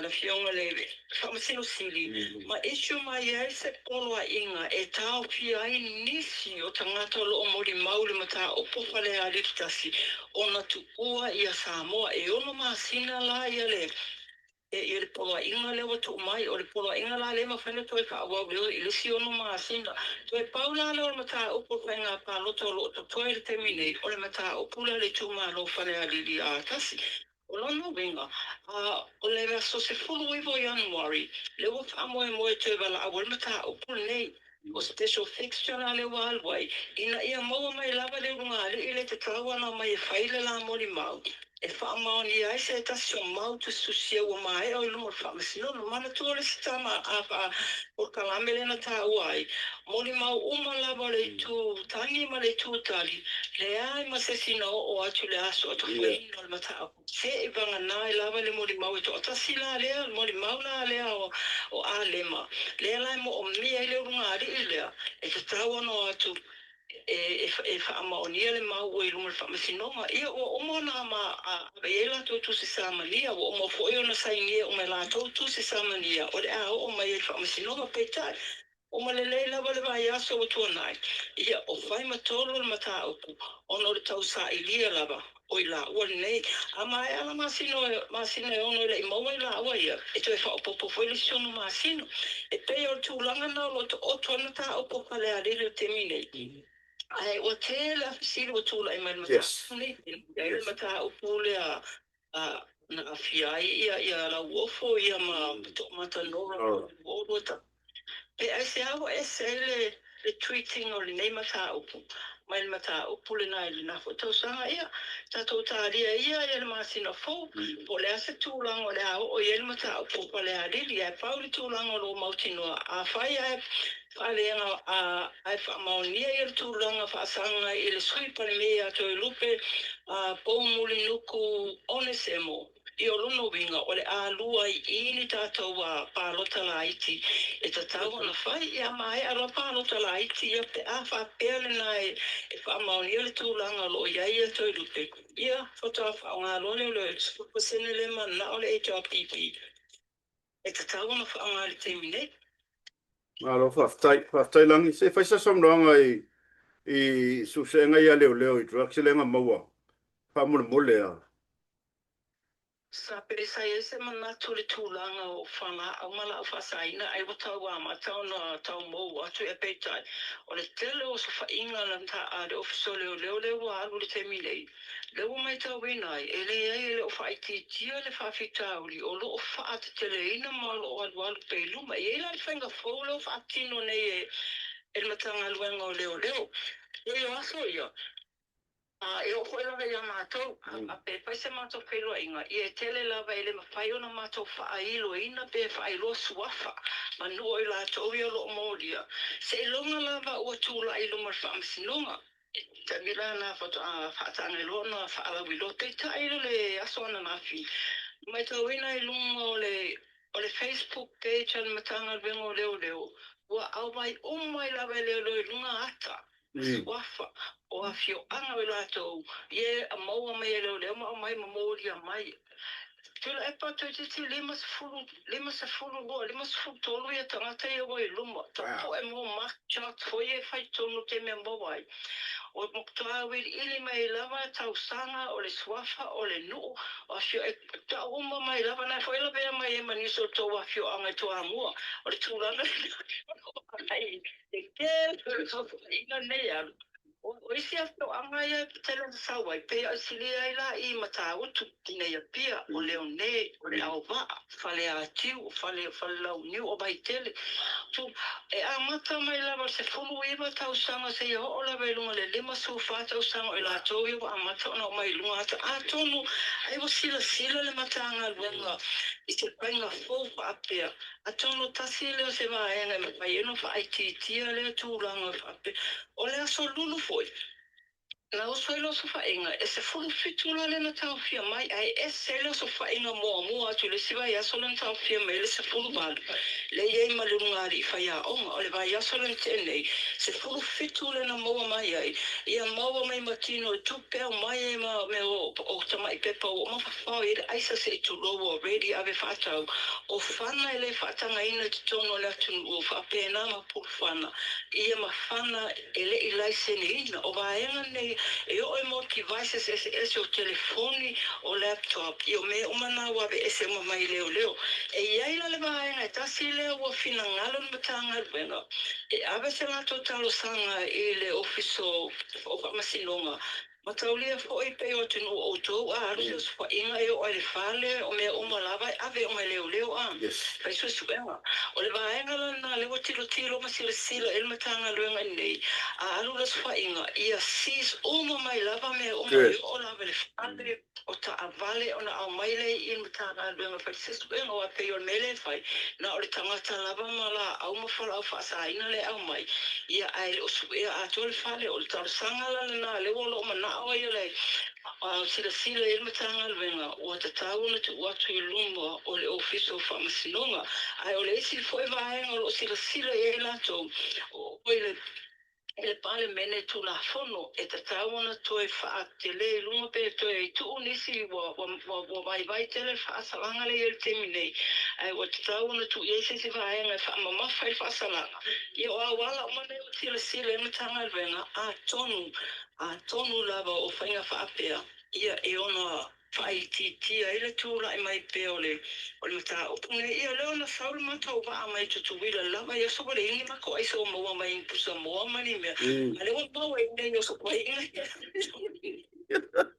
le afioga i le Faamasino Sili ma issue mai ai se poloaiga e taofia ai nisi o tagata o lo o molimau i le mataupu o Falealili 1 ona tuua ia Samoa. E ono masina la ia le ia le poloaiga lea ua tuu mai. O le poloaiga la lea e mafai ona toe faaauau i le isi ono masina. Toe pau la lea o le mataupu o le faiga palota o lo o totoe i le taimi nei, o le mataupu lea a le itumalo o Falealili 1. O lona uiga, o le aso 19 o Ianuari, lea ua faamoemoe e toe valaau ai le mataupu lenei. O special fixture la lea ua alu ai, ina ia maua mai lava le ulugalii lea e tatau ona aumai e fai le la molimau, e faamaonia ai se tasi o mau tusitusia ua maea o i luma o le Faamasinoga. Manatua le isi tama a polokalame lea na taua ai, molimau uma lava o le itu tagi ma le itu tali, leai ma se isi na oo atu i le aso atofaina o le mataupu. Seivagana ai lava le molimau e toatasi la lea, le molimau la lea o Alema, lea la e moomia ai le ulugalii lea, e tatau ona o atu e faamaonia le mau ua i luma o le Faamasinoga. Ia, ua uma ona ave i ai latou tusi samania, ua uma foi ona sainia uma e latou tusi samania o le a oo mai ai i le Faamasinoga. Peitai. Uma lelei lava le vaiaso ua tuanai, ia, o fai ma tolu le mataupu ona o le tausailia lava o i laua lenei. A maea la masina masina e ono e le i maua i laua ia, e toe faaopoopo foi le isi ono masina. E pei o le tulaga lena o lo o taoto ai le mataupu o Falealili i le taimi nei. Ae ua tele lava fesili ua tulai mai i le mataupu lenei. E i ai le mataupu lea na aafia ai ia Lauofo ia ma Toomata Nora 2021. Pe aisea ua ese ai le treat-ina o lenei mataupu mai le mataupu lena i lena foi tausaga? Ia, tatou talia ia le masina fou, po o le a se tulaga o le a oo i ai le mataupu o Falealili. Ae pau le tulaga o lo o mautinoa, afai ae faaleaga ae faamaonia ia le tulaga faasaga i le Sui Palemia ia Toelupe Poumulinuku Onesemo, ia o lona uiga o le a lua ai i ni tatou palota laiti e tatau ona fai. Ia maea loa palota laiti ia, pe a faapea lena e faamaonia le tulaga o lo o i ai ia Toelupe, ia faatoa faaaoga loa lea o le 10% lea mananao le HRPP e tatau ona faaaoga i le taimi nei. Malo faafetai. Faafetai Lagi. Se i fai se saunoaga i suesuega ia a leoleo i drugs lea na maua faamolemole a. Sa pei sa i ai se manatu i le tulaga o fualaau ma laau faasaina ai ua tau amata ona tau mou atu e peitai o le tele o osofaiga a le Ofisa o Leoleo lea ua alu i le taimi nei lea ua maitauina ai e leai e le o faaitiitia le faafitauli o lo o faateteleina ma o lo o alualu pea i luma. E i ai la le faiga fou lea ua faatino nei e le Matagaluega o Leoleo e o aso ia. A e oo foi lava ia matou, a pe fai se matou feiloaiga, ia e tele lava e le mafai ona matou faailoaina pe faailoa suafa ma nuu o i latou ia o lo o molia, seiloga lava ua tulai i luma o le Faamasinoga. I le taimi la lena faatoa faataga ai loa ona faalauiloa. Peitai i le aso ananafi, na maitauina i luga o le o le Facebook page a le Matagaluega o Leoleo, ua aumai uma ai lava e leoleo i luga ata suafa o afioaga o i latou ia e maua mai e leoleo ma aumai ma molia mai. Tuilaepa toeitiiti 50, 52, 53 ia tagata ia ua i luma, ta poe mo mug shot foi ia e fai tonu te mea maua ai. Ua matua auiliili mai lava tausaga o le suafa o le nuu o afioaga e tau uma mai lava na foi lavea mai ai ma nisi o tou afioaga i Toamua. O le tulaga lena o lo o ai Le tele o le saofaiga lenei alu. O isi afioaga ia e tele ina sau ai, pei o silia ai la i Matautu, i Apia, o Leone, o Leauvaa, Faleatiu, o Fale, Falelauniu, o Vaitele. E amata mai lava i le 19 tausaga seia oo lava i luga i le 54 tausaga o i latou ia ua amata ona oo mai i luga ata. Atonu ai ua silasila le Matagaluega i se faiga fou faapea, Atonu tasi lea o se vaega e mafai ai ona faaitiitia lea tulaga faapea. O le aso lulu foi, na oso ai le osofaiga, e 17 la lea na taofia mai, ae ese ai le osofaiga muamua atu i le isi vaiaso lea na taofia mai ai le 18, lea e i ai ma le ulugalii faiaoga. O le vaiaso lea na tea nei, 17 lea na maua mai ai, ia maua mai ma tino e tupe aumai ai ma mea o tamai pepa ua uma fafao i ai le aisa se i tulou ua ready ave faatau. O fana e le faatagaina i totonu o le atunuu o faapena ma pulufana ia ma fana e le i laiseneina. O vaega nei e oo i mo devices eseese o telefoni, o laptop, ia o mea uma na ua aveese uma mai leoleo. E i ai la le vaega e tasi lea ua finagalo le Matagaluega e ave se latou talosaga i le Ofisa o Faamasinoga Mataulia foi pei o atunuu o outou a alu se osofaiga e oo ai le fale o mea uma lava e ave uma e leoleo a fai suesuega. O le vaega la lena lea ua tilotilo ma silasila i ai le Matagaluega nei a alu le osofaiga ia seize uma mai lava mea uma e oo lava i le fale o taavale ona aumai lea i le Matagaluega e fai suesuega aua pei o le mea lea e fai na o le tagata lava ma laau ma fualaau faasaina lea e aumai Ia, ae le o suea atoa le fale. O le talosaga la lena, lea ua o lo o manao ai le silasila i ai le Matagaluega, ua tatau ona tuu atu i luma o le Ofisa o Faamasinoga. Ae o le isi foi vaega o lo o silasila i ai latou, o i le I le Palemene Tulafono, e tatau ona toe faatele i luga pe toe tuu nisi ua ua vaivai tele le faasalaga lea i ai i le taimi nei, ae ua tatau ona tuu i ai se isi vaega e faamamafa i le faasalaga. Ia o auala uma nei ua silasila i ai le Matagaluega, atonu, atonu lava o faiga faapea, ia e ono faaitiitia ai le tulai mai pea o le o le mataupu lenei. Ia lea ona sau le matou vaa mai Tutuila i le la vaiaso ua leai ni matou aisa ua maua mai i ni pusa moa ma ni mea, a lea ua maua i inei o Sopaina.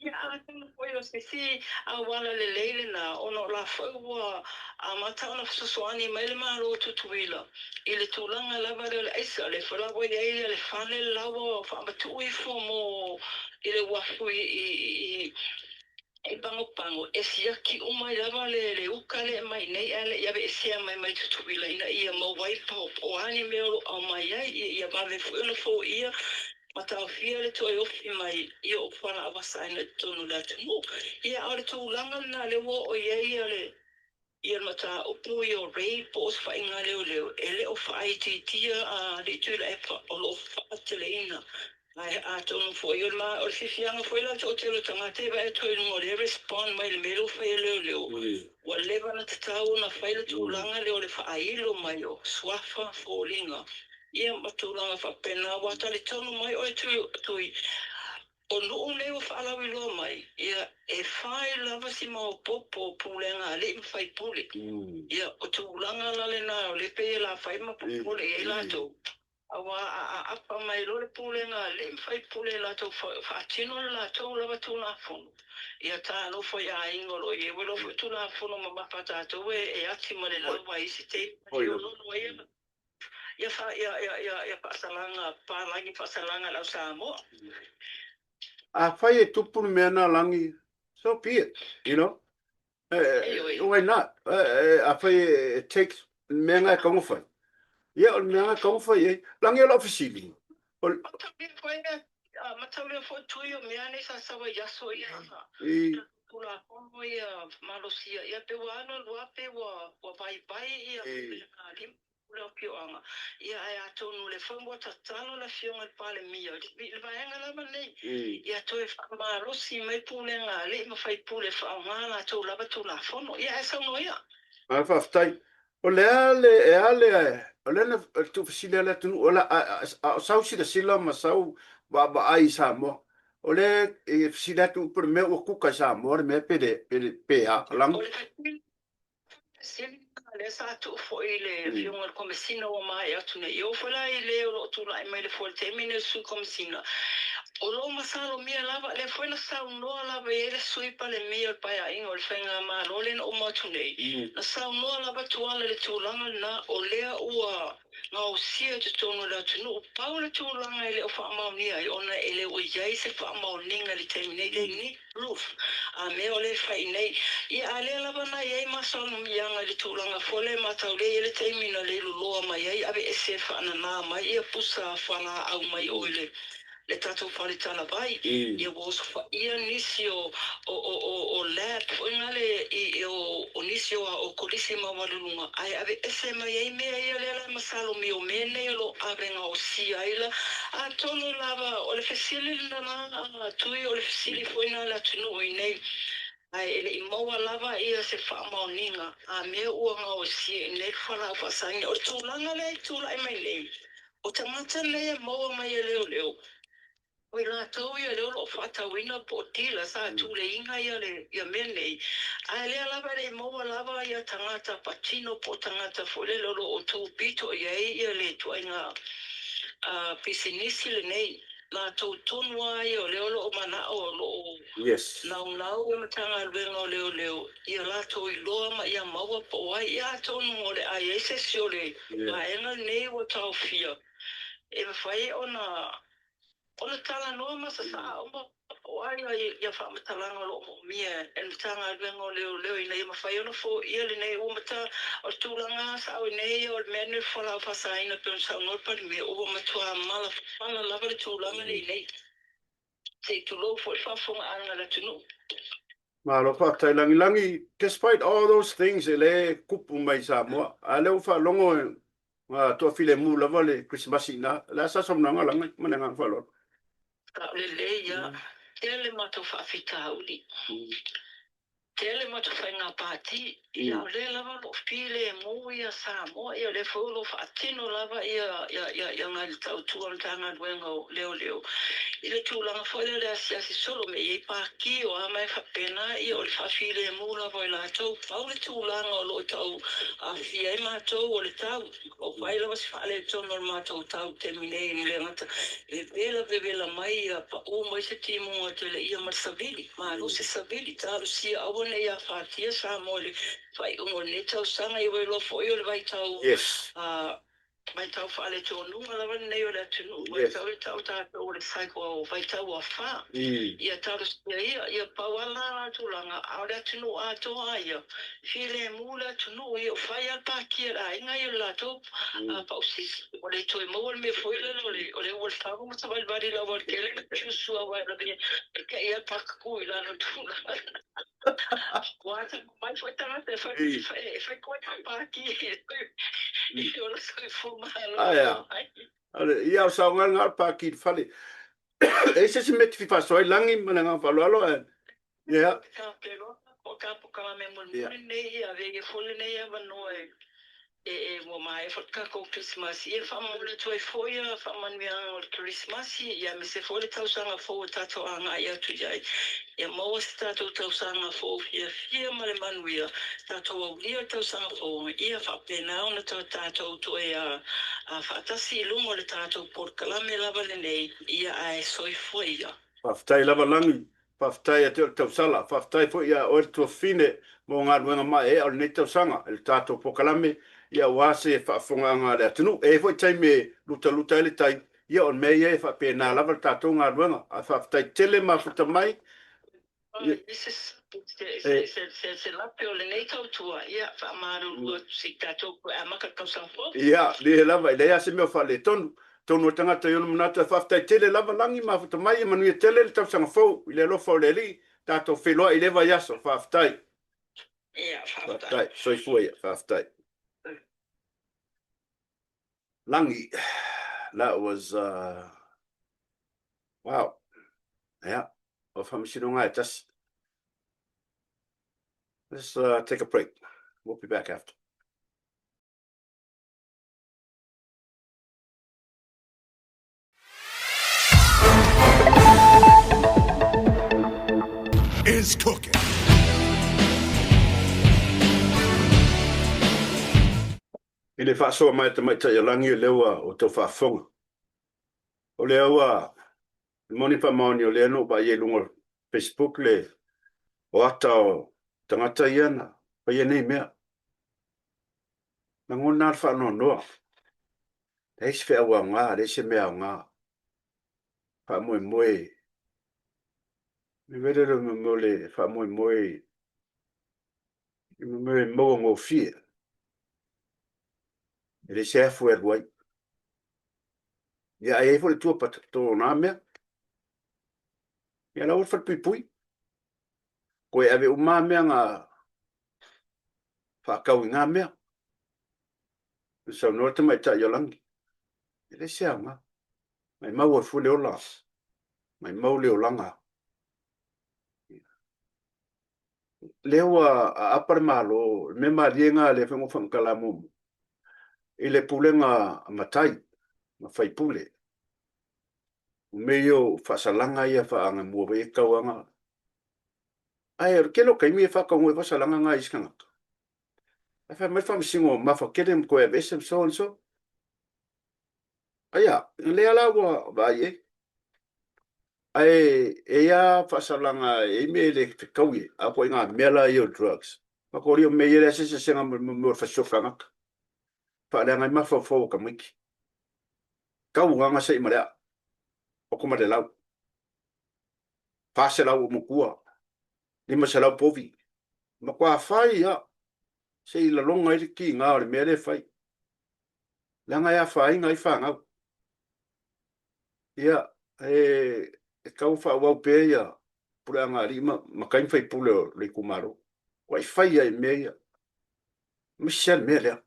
Ia atonu foi o se isi auala lelei lena ona o la foi ua amata ona fesoasoani mai le Malo o Tutuila i le tulaga lava lea o le aisa. O lea foi la ua i ai le fale le la ua faamatuu ifo mo i le uafu i i Pagopago, e siaki uma ai lava le uka lea e aumai nei ae le i aveesea mai mai Tutuila ina ia maua ai po o a ni mea o lo o aumai ai, ia vave foi ona foia ma taofia le toe ofi mai i o fualaau faasaina i totonu o le atunuu. Ia, a o le tulaga lena lea ua oo i ai le Ia le mataupu ia o rape po o osofaiga a leoleo, e le o faaitiitia a Alii Tuilaepa o lo o faateleina. Ae atonu foi o le o le fiafiaga foi la o le toatele o tagata e vaai atu ai i luga o lea e respond mai i le mea lea ua fai e leoleo, ua leva ona tatau ona fai le tulaga lea o le faailo mai o suafa, foliga, ia ma tulaga faapena. Aua talitonu mai oe Tui, O nuu nei ua faalauiloa mai, ia, e fai lava si maopoopo o pulega a alii ma faipule. Ia, o tulaga la lena o lea pei e lafai ma popole i ai latou, aua a aapa mai loa le pulega a alii ma faipule e latou faatino le latou lava Tulafono, ia talofa i aiga o lo o i ai. Ua iloa foi Tulafono mamafa a tatou e ati ma le laua i isi taimi, e ai Ia ia faasalaga papalagi faasalaga a le au Samoa. Afai e tupu le mea na lagi, so be it, you know. Why not? Afai e takes le mea na e tatau ona fai, ia o le mea na e tatau ona fai ai. Lagi o lau fesili. Mataulia foi Tui o mea nei sa sau ai i aso ia Tulafono ia malosia ia pe ua alu alu a pe ua vaivai ia alii o le afioaga ia ae atonu o lea foi ua tatalo le afioga i le Palemia i le vaega lava lenei ia toe faamalosi mai pulega a alii ma faipule e faaaoga a latou lava Tulafono ia ae saunoa ia. Malo faafetai. O le a le, e a le, o lea na tuufesili lava le atunuu, a o sau silasila ma sau vaavaai i Samoa, o lea e fesili atu po o le mea ua kuka i Samoa le mea pe le, pe le, pe a, lagi. O le fesili lena lea sa tuu foi i le Afioga i le Komesina ua maea atu nei. E oo foi la i le o lo o tulai mai i le foe i le taimi lenei o le Sui Komesina, O lo o masalomia lava, lea foi na saunoa lava i ai le Sui Palemia o le Paeaiga o le Faigamalo lea na uma atu nei, na saunoa lava Tuala i le tulaga lena, o lea ua gaosia i totonu o le atunuu. Pau le tulaga e le o faamaonia ai ona e le o i ai se faamaoniga i le taimi nei, they need proof, a mea o lea e fai nei. Ia a lea lava na i ai masalomiaga i le tulaga foi lea e matau lea e i ai le taimi na leiloloa mai ai aveese e faanana mai ia pusa fualaau mai o i le le tatou fale talavai, ia ua osofaia nisi o o o o o lab foi na le i o o nisi o o kolisi maualuluga ae aveese mai ai mea ia lea la e masalomia o mea nei o lo o ave gaosia ai la atonu lava o le fesili lena a Tui o le fesili foi na a le atunuu i nei ae e le i maua lava ia se faamaoniga a mea ua gaosia i nei fualaau faasaina o le tulaga lea e tulai mai nei O tagata nei e maua mai e leoleo, o i latou ia lea o lo o faatauina po o dealer sa tuleiga ia le ia mea nei, ae lea lava e le i maua lava ia tagata patino po o tagata foi lele o lo o tu pito i ai ia le ituaiga pisinisi lenei. Latou tonu lava ia o lea o lo o manao o lo o naunau ia Matagaluega o Leoleo ia latou iloa ma ia maua po o ai. Ia atonu o le a i ai se isi o le vaega lenei ua taofia e mafai ona ona talanoa ma sasaa uma po o ai ia faamatalaga o lo o moomia e le Matagaluega o Leoleo ina ia mafai ona foia lenei ua mata o le tulaga sao i nei o le mea lenei o le fualaau faasaina pei ona saunoa le Palemia ua matua malafala lava le tulaga lea i nei. Se i tulou foi le faafofogaaga a le atunuu. Malo faafetai Lagilagi, despite all those things e le kupu mai i Samoa, a lea ua faalogo. Na toafilemu lava le Kerisimasi i ina. O le a sa saunoaga Lagi ma le agaga faaaloalo? Sao lelei ia. Tele matou faafitauli. Tele matou faiga pati. Ia o lea lava o lo o filemu ia Samoa ia o lea foi o lo o faatino lava ia ia ia nai le tautua a le Matagaluega o Leoleo i le tulaga foi lea o le asiasi solo me i ai paki o a mea faapena ia o le faafilemu lava o i latou. Pau le tulaga o lo o tau aafia ai matou o le tau. O fai lava si faaletonu o le matou tau i le taimi nei, e le gata e vevela vevela mai ia pau mai se timuga tele ia ma le savili, malosi savili, talosia aua ne i afatia Samoa i le faaiuga o lenei tausaga, ia ua iloa foi o le vaitau a vaitau faaletonuga lava lenei o le atunuu, vaitau e tau tatou o le cycle o vaitau afa, ia talosia ia, ia pau lava lena tulaga, a o le atunuu atoa lava ia, Filemu le atunuu ia, ua fai lava le pākia e le aiga ia o le latou pausisi. Ua le toe maua le mea foi lele o le o le ua le ma savalivali lava o le tele le susu aua e lavea e te i a pakaku i lalo tulaga. Ua ata mai foi tagata e fai e fai koe ka pākia i ola soifua malolo ai. Ia o saoga lena o le pāki i le fale. E i ai se isi mea e te fia faasoa ai Lagi ma le agaga faaaloalo ae Ia. O ka polokalame mulimuli lenei, ia avea ia foi lenei avanoa e e ua maea foi le tatou Kerisimasi, ia faamomoli atu ai foi ia faamanuiaga o le Kerisimasi, ia aemaise foi le tausaga fou e tatou agai atu i ai. Ia maua se tatou tausaga fou fiafia ma le manuia, tatou aulia le tausaga fou, ia faapena ona tatou toe faatasi i luga o le tatou polokalame lava lenei, ia ae soifua ia. Faafetai lava Lagi, faafetai ia te oe le tausala, faafetai foi ia oe le tuafafine mo galuega maeaea o lenei tausaga i le tatou polokalame ia aua se faafofogaaga a le atunuu. E i ai foi taimi e lutaluta ai le tai, ia o le mea ia e faapena lava le tatou galuega. Ae faafetai tele mafuta mai. Se lape o lenei tautua, ia faamalulu atu se i tatou toe amata le tausaga fou. Ia, leai lava, e leai lava se mea o faaletonu. Atonu o le tagata i ona manatu, ae faafetai tele lava Lagi mafuta mai, ia manuia tele le tausaga fou i le alofa o le Alii, tatou feiloai i lea vaiaso. Faafetai. Ia, faafetai. Faafetai. Soifua ia. Faafetai. Lagi, that was uh, wow. Yeah, o faamasinoga e tasi. Let's uh, take a break. We'll be back after. Is cooking. I le faasoa mai a Tamaitai o Lagi o lea ua outou faafofoga. O lea ua moni faamaoni o lea na ou vaai ai i luga o Facebook le o ata o tagata ia na faia nei mea. Lagona lava le faanoanoa. Leai se feau aoga, leai se mea aoga. Faamoemoe, le mea lea o le faamoemoe i mea e maua gofie. E leai se afu e alu ai. Ia, ae i ai foi le tua patato o na mea. Ia, la ua le falepuipui. Koe ave uma mea na faatau i na mea. Na saunoa le tamaitai o Lagi, e leai se aoga. Maimau ai fua le ola, maimau le olaga. Lea ua aapa le Malo, le mea malie lena lea foi na ou faamatala muamua, i le pulega a matai ma faipule. O mea ia o faasalaga ia faaanamua foi e tatau lava ona... Ae o le tele o taimi e faataunuu ai faasalaga na e isi tagata. Ae fai mai le faamasino mafa tele ma toe aveese ma so and so. Aia, lea la ua vaai i ai. Ae e i ai lava faasalaga, e i ai mea e le fetaui ai, a o ituaiga mea la ia o drugs. Matou o mea ia e leai se eseesega ma le mea o le fasioti tagata. Faaleaga ai mafaufau o tamaiti. Tau agaga se i ma le aa, poto ma le lau. 400 ou matua, 500 povi. Matua fai lava, se i lalona ai le tiga o le mea lea e fai. Leaga e afaina ai fanau. Ia, e tatau ona faaauau pea ia puleaga a alii ma matai ma faipule o le itumalo. Ua i fai ai i mea ia. Aemaise lava le mea lea.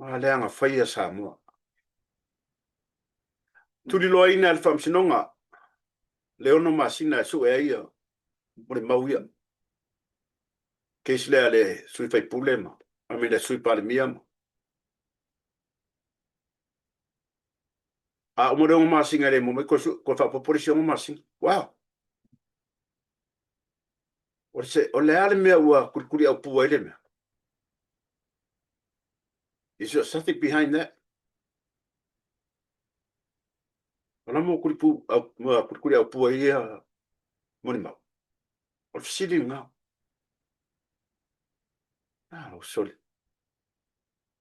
A leaga faia Samoa. Tuliloaina e le Faamasinoga le 6 masina e sue ai ia molimau ia. Case lea a le sui faipule ma, I mean le sui Palemia ma. A uma le 6 masina e le maua mai, toe faaopoopo le isi 6 masina. Wow! O se, o le a le mea ua kulikuliaupu ai le mea? Is there something behind that? O la mo kulipu, au, kulikuliaupu ai ia molimau. O le fesili lena. Ah, o sole.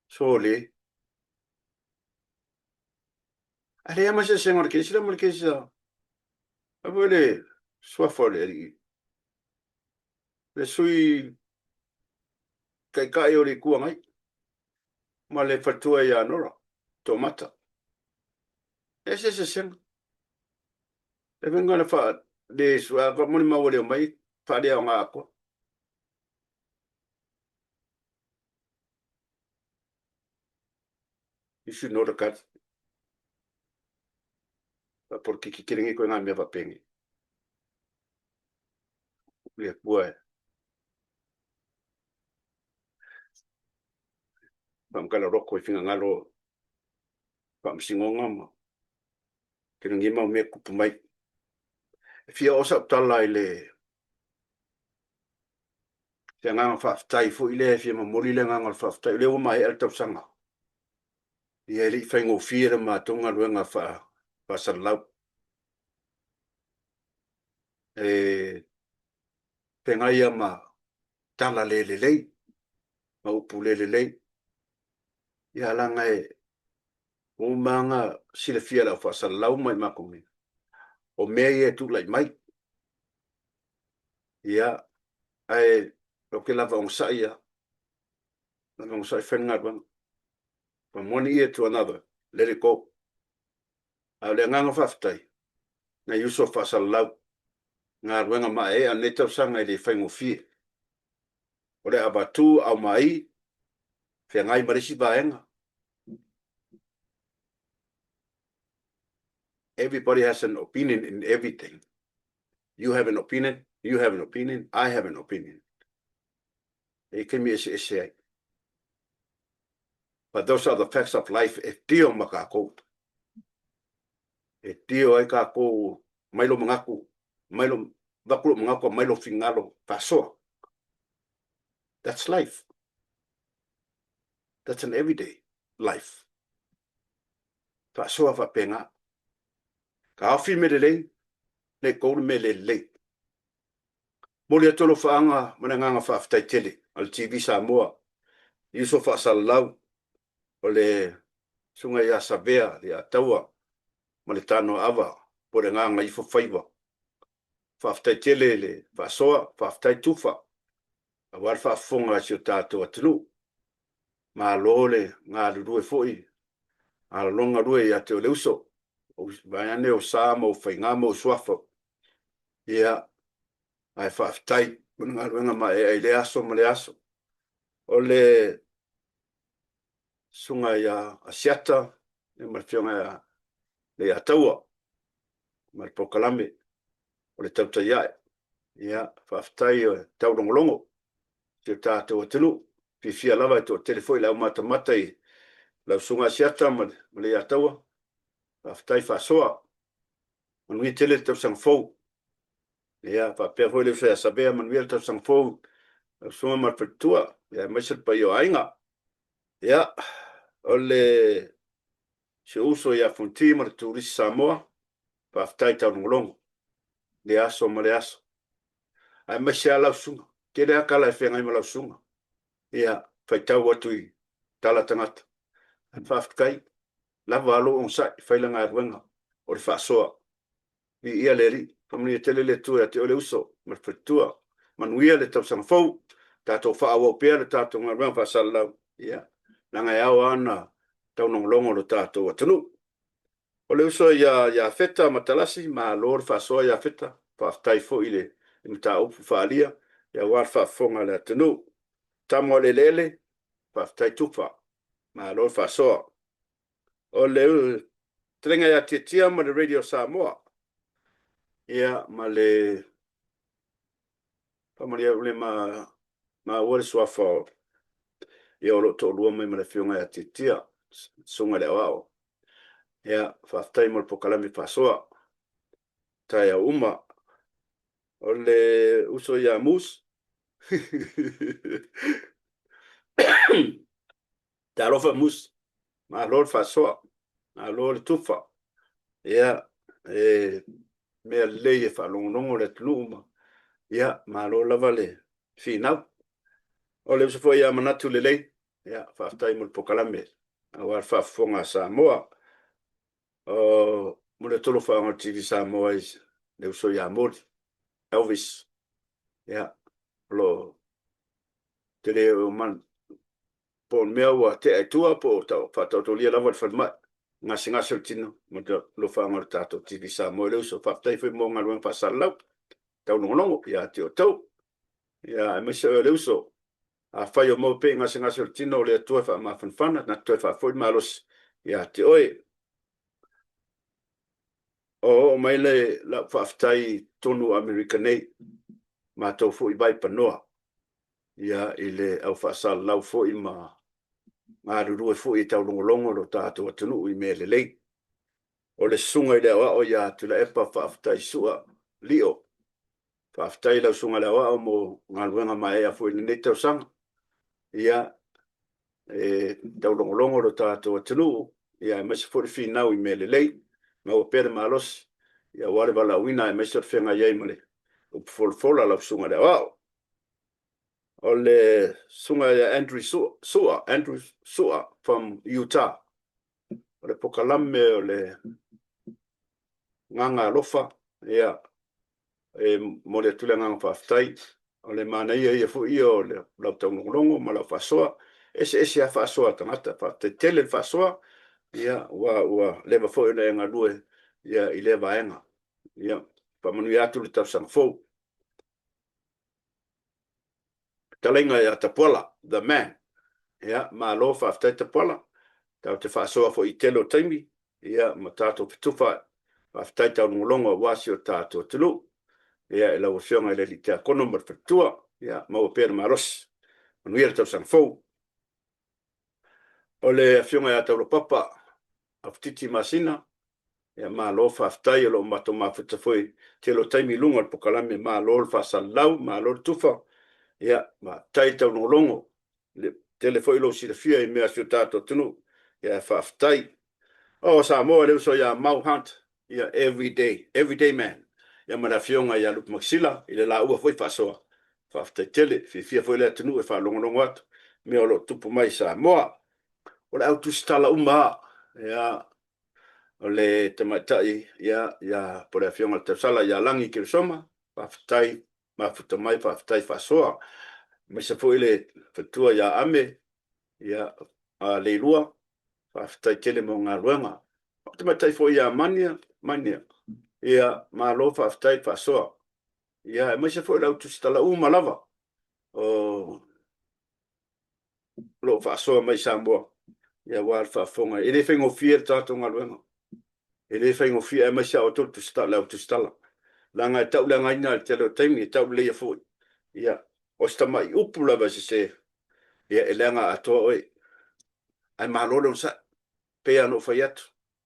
Sole. A leai ma se eseesega o le kesi lea ma le kesi a a foi le suafa o le alii le sui taitai o le Itu Agai ma le faletua ia Nora Toomata. E se eseesega. E fai le fa le sua ka molimau ua le omai faaleaoga atoa. You should know the cut. Faapolitiki tele nei koe ngā mea faapēnei. Le Atua e. Whakamkala roko i whingangalo whaamsingonga ma te rangi mau mea kupu mai. E fia o sau tala i le Se agaga faafetai foi lea e fia momoli le agaga o le faafetai, o lea ua maea le tausaga. Ia e le i faigofie le matou galuega faasalalau. E feagai lava ma tala le lelei, ma upu le lelei. Ia leaga e uma lava ona silafia e le au faasalalau ma i matou nei, o mea ia e tulai mai. Ia, ae ou te lava onosai lava, lava onosai fai le galuega. From one ear to another, let it go. A o le agaga faafetai, nai uso faasalalau, galuega maeaea o lenei tausaga e le faigofie. O le avatu aumai, feagai ma le isi vaega. Everybody has an opinion in everything. You have an opinion, you have an opinion, I have an opinion. E i taimi eseese ai. But those are the facts of life e tio ma kākou. E tio ai kākou mai lo manatu, mai lo, vaku lo manatu, mai lo fingalo, faasoa. That's life. That's an everyday life. Faasoa faapena. Ka ofi mea lelei, nei kou le mea le lelei. Momoli atu alofaaga ma le agaga faafetai tele a le TV Samoa i uso faasalalau o le Susuga ia Savea Li'ataua ma le Tanoaava po o le Agaga Ifo Faiva. Faafetai tele i le faasoa, faafetai Tufa aua le faafofoga a si o tatou atunuu. Malo le galulue foi, alologa galue ia te oe le uso, vaeane ou sa ma ou faiga ma ou suafa. Ia, ae faafetai mo le galuega maeaea i lea aso ma lea aso. O le susuga ia Asiata ma le afioga ia Leiataua ma le polokalame o le tautai ae. Ia, faafetai o taulogologo si o tatou atunuu. Fiafia lava e toatele foi le aumatamata i lau Susuga Asiata ma Leiataua. Faafetai faasoa. Manuia tele le tausaga fou. Ia, faapea foi le uso ia Savea, manuia le tausaga fou, lau Susuga ma le faletua, ia, aemaise le paia o aiga. Ia, o le si ou uso ia Fonti ma le Turisi Samoa, faafetai taulogologo, le aso ma le aso. Aemaise lava lau susuga, tele lava tala e feagai ma lau susuga. Ia, faitau atu i tala tagata. Faafetai lava lou onosai, fai la galuega o le faasoa. Viia le Alii, faamanuia tele le Atua ia te oe le uso ma le faletua. Manuia le tausaga fou, tatou faaauau pea le tatou galuega faasalalau, ia, leaga e ao lava ona taulogologo lo tatou atunuu. O le uso ia Iafeta Matalasi, malo le faasoa Iafeta, faafetai foi i le mataupu faaalia, aua le faafofoga a le atunuu. Tama o le eleele, faafetai Tufa. Malo le faasoa. O le fetalaiga ia Tiatia ma le Radio Samoa, ia, ma le faamalie atu le maua le suafa o, ia, o lo o toalua mai ma le afioga ia Tiatia, susuga i le Aoao. Ia, faafetai mo le polokalame faasoa, taeao uma. O le uso ia Moose. Talofa Moose, malo le faasoa, malo le tufa. Ia, e mea lelei e faalogologo le atunuu ma, ia, malo lava le finau. O le uso foi ia Manatu Lelei, ia, faafetai mo le polokalame aua le faafofoga a Samoa. O mo le tolofaaga o le TV Samoa i le uso ia Moli, Elvis, ia, o lo o tele o man, po o le mea ua tea i tua po o faataotolia lava le falemai, gasegase o le tino ma le alofaaga o le tatou TV Samoa i le uso. Faafetai foi mo galuega faasalalau, taulogologo ia te outou. Ia, aemaise oe le uso, afai o maua pea i gasegase o le tino, o le Atua e faamafanafana, na te toe faafoi le malosi ia te oe. O oo mai le lau faafetai i totonu o Amerika nei, matou foi vai panoa, ia, i le au faasalalau foi ma galulue foi e taulogologo lo tatou atunuu i mea lelei. O le susuga i le aoao ia Tuilaepa Faafetai Sua Lio, faafetai i lau susuga i le aoao mo galuega maeaea foi i lenei tausaga. Ia, e taulogologo lo tatou atunuu, ia aemaise foi le finau i mea lelei, maua pea le malosi, ia aua le valaauina aemaise o le feagai ai ma le upu folafola a lau susuga i le aoao. O le susuga ia Andrew Sua, Andrew Sua from Utah. O le pokalame o le Agaga Alofa, ia, e momoli atu le agaga faafetai. O le manaia ia foi ia o lau taulogologo ma lau faasoa. E eseese lava faasoa a tagata. Faafetai tele le faasoa, ia, ua, ua leva foi ona e galue ia, i lea vaega. Ia, faamanuia atu le tausaga fou. Fetalaiga ia Tapuala, the man. Ia, malo faafetai Tapuala. Tatou te faasoa foi i tele o taimi, ia, ma tatou fetufa. Faafetai taulogologo aua si o tatou atunuu. Ia, i lau Afioga i le Alii Tiakono ma le Faletua, ia, maua pea le malosi. Manuia le tausaga fou. O le Afioga ia Taulapapa Aufititi Masina, ia malo faafetai o lo o matou mafuta foi i tele o taimi i luga o le pokalame, malo le faasalalau, malo le tufa, ia faafetai taulogologo, le tele foi lou silafia i mea a si o tatou atunuu, ia faafetai. Oh Samoa le uso ia Mau Hunt, ia every day, every day man, ia ma le afioga ia Lupe Makisila i le laua foi faasoa, faafetai tele, fiafia foi le atunuu e faalogologo atu mea o lo o tupu mai i Samoa. O le au tusitala uma lava, ia, o le tamaitai, ia, ia, po o le Afioga i le Tausala ia Lagi Keresoma, faafetai mafuta mai, faafetai faasoa. Aemaise foi le faletua ia Ame, ia, a Leilua, faafetai tele mo galuega. O le tamaitai foi ia Mania, Mania, ia, malo faafetai faasoa. Ia, aemaise foi le au tusitala uma lava o o lo o faasoa mai i Samoa, ia aua le faafofoga. E le faigofie le tatou galuega. E le faigofie, aemaise lava outou le au tusitala. Leaga e tauleagaina i le tele o taimi, e tauleleia foi. Ia, o si tamai upu lava e sese, ia e leaga atoa oe. Ae malo le onosai. Pei lava ona ou fai atu,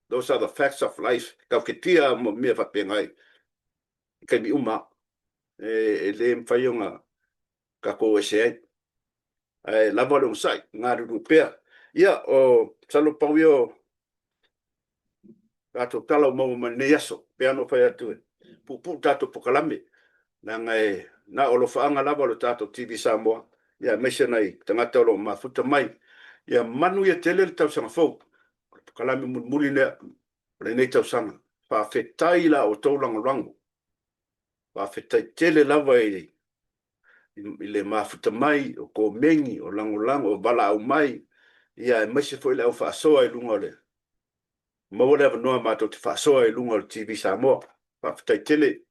those are the facts of life. Tauketia ma mea faapena i taimi uma lava. E le mafai ona tatou o ese ai. Ae lava le onosai, galulue pea. Ia, o masalo pau ia o tatou tala ua maua mai lenei aso. Pei lava ona ou fai atu e puupuu le tatou pokalame, leaga e na o alofaaga lava o le tatou TV Samoa, ia aemaise nai tagata o lo o mafuta mai. Ia manuia tele le tausaga fou. O le pokalame mulimuli lea o lenei tausaga. Faafetai i la outou lagolago. Faafetai tele lava i i le mafuta mai, o komeni, o lagolago, o valaau mai, ia aemaise foi le au faasoa i luga o le maua le avanoa matou te faasoa i luga o le TV Samoa. Faafetai tele,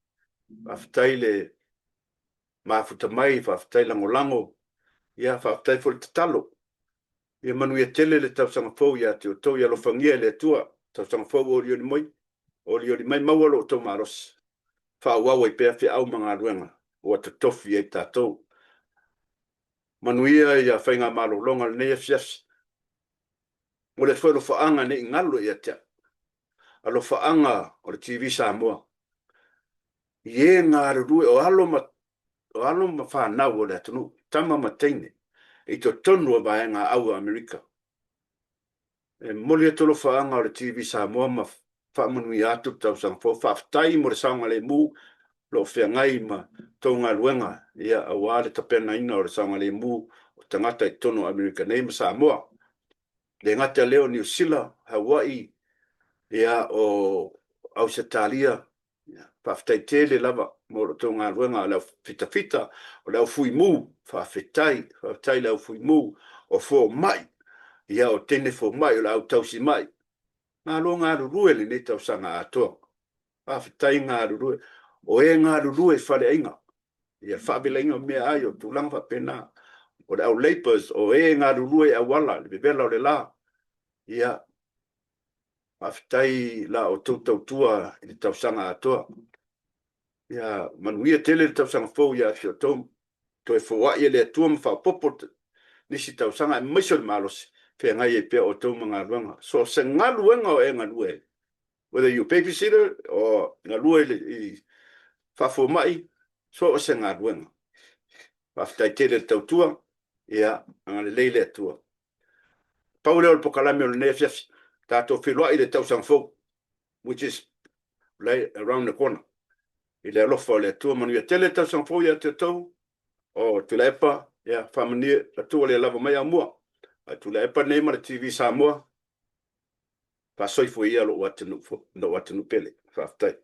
faafetai le mafuta mai, faafetai lagolago, ia faafetai foi le tatalo. Ia manuia tele le tausaga fou ia te outou, ia alofagia e le Atua tausaga fou o olioli mai, olioli mai maua lo outou malosi, faaauau ai pea feau ma galuega ua totofi ai tatou. Manuia ia faigamalologa o lenei afiafi. Momoli atu foi alofaaga ne i galo ia te au, alofaaga o le TV Samoa i e galulue, o alo ma, o alo ma fanau o le atunuu, tama ma teine i totonu o vaega au o Amerika. E momoli atu alofaaga o le TV Samoa ma faamanuia atu le tausaga fou. Faafetai mo le saogalemu o lo o feagai ma tou galuega, ia, aua le tapenaina o le saogalemu o tagata i totonu o Amerika nei ma Samoa. E le gata i lea o Niu Sila, Hawaii, ia, o Ausetalia, faafetai tele lava mo la outou galuega, o le au fitafita, o le au fuimu, faafetai, faafetai i le au fuimu, o fomai, ia, o teine fomai, o le au tausimai, malo galulue i lenei tausaga atoa. Faafetai galulue. O e galulue i faleaiga, ia faavelaina o meaai, o tulaga faapena. O le au labours, o e galulue i auala, le vevela o le la. Ia, faafetai la outou tautua i le tausaga atoa. Ia manuia tele le tausaga fou ia te outou. Toe foai e le Atua ma faaopoopo nisi tausaga aemaise o le malosi feagai ai pea outou ma galuega. So o se galuega o e galue ai, whether you babysitter or galue i faafomai, so o se galuega. Faafetai tele i le tautua, ia agalelei le Atua. Pau lea o le pokalame o lenei afiafi, tatou feiloai i le tausaga fou, which is right around the corner. I le alofa o le Atua, manuia tele le tausaga fou ia te outou, o Tuilaepa, ia faamanuia atu ua le lava mai amua. Ae Tuilaepa nei ma le TV Samoa, faasoifua ia lou atunuu, lou atunuu pele. Faafetai.